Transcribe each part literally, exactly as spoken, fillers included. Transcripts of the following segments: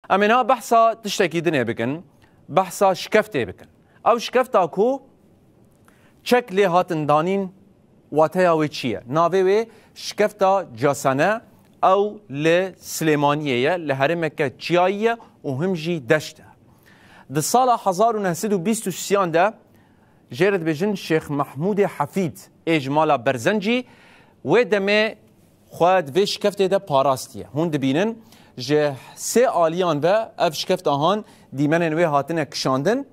Em ê niha behsa tiştekî dinê bikin, behsa şikeftê bikin. Ew şikefta ku çek lê hatin danîn, wateya wê çi ye? Navê wê şikefta Casane, ew li Silêmaniyê ye, li herêmeke çiyayî ye û him jî deşt e. Di sala hezar û neh sed û bîst û sêyan de jê re dibêjin Şêx Mehmûdê Hefîd ê ji mala Berzencî, wê demê xwe di vê şikeftê de parastiye. Hûn dibînin, ji sê aliyan ve ev şikefta han dîmenên wê hatine kişandin.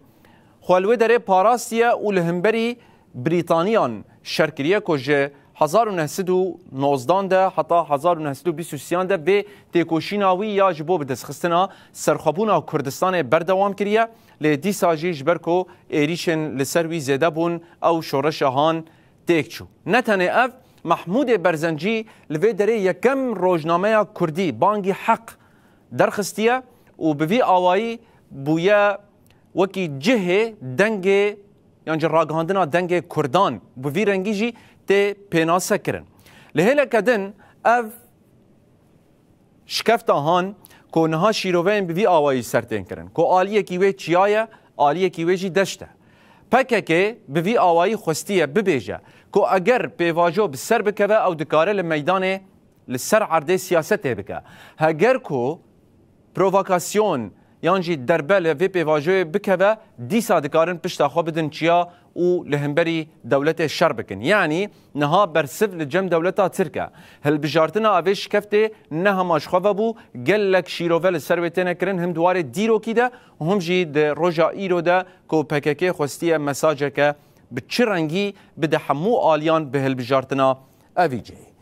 Xwe li wê derê parastiye û li hemberî Brîtaniyan şer kiriye ku ji hezar û neh sed û nozdan de heta hezar û neh sed û bîst û sêyan de vê têkoşîna wî ya ji bo bidestxistina serxwebûna Kurdistanê berdewam kiriye. Lê dîsa jî ji ber ku êrîşên li ser wî zêde bûn, ew şoreşa han têk çû. Ne tenê ev, Mehmûdê Berzencî li vê derê yekem rojnameya kurdî, Bangî Heq, derxistiye û bi vî awayî bûye wekî cihê dengê yan jî ragihandina dengê kurdan, bi vî rengî jî tê pênase kirin. Li hêleke din ev şikefta han ku niha şîroveyên bi vî awayî ser tên kirin, ku aliyekî wê çiya ye, aliyekî wê jî deşt e. P K K bi vî awayî xwestiye bibêje ku eger pêvajo bi ser bikeve, ew dikare li meydanê li ser erdê siyasetê bike. Heger ku provokasyon yan jî derbe li vê pêvajoyê bikeve, dîsa dikarin pişta xwe bidin çiya û li hemberî dewletê şer bikin. Yanî niha bersiv li cem dewleta Tirk e. Hilbijartina evê şikeftê ne hema ji xwe ve bû, gelek şîrove li ser wê têne kirin, him di warê dîrokî de, him jî di roja îro de ku P K K xwestiye mesajeke bi çi rengî bide hemû aliyan bi hilbijartina evî cihê.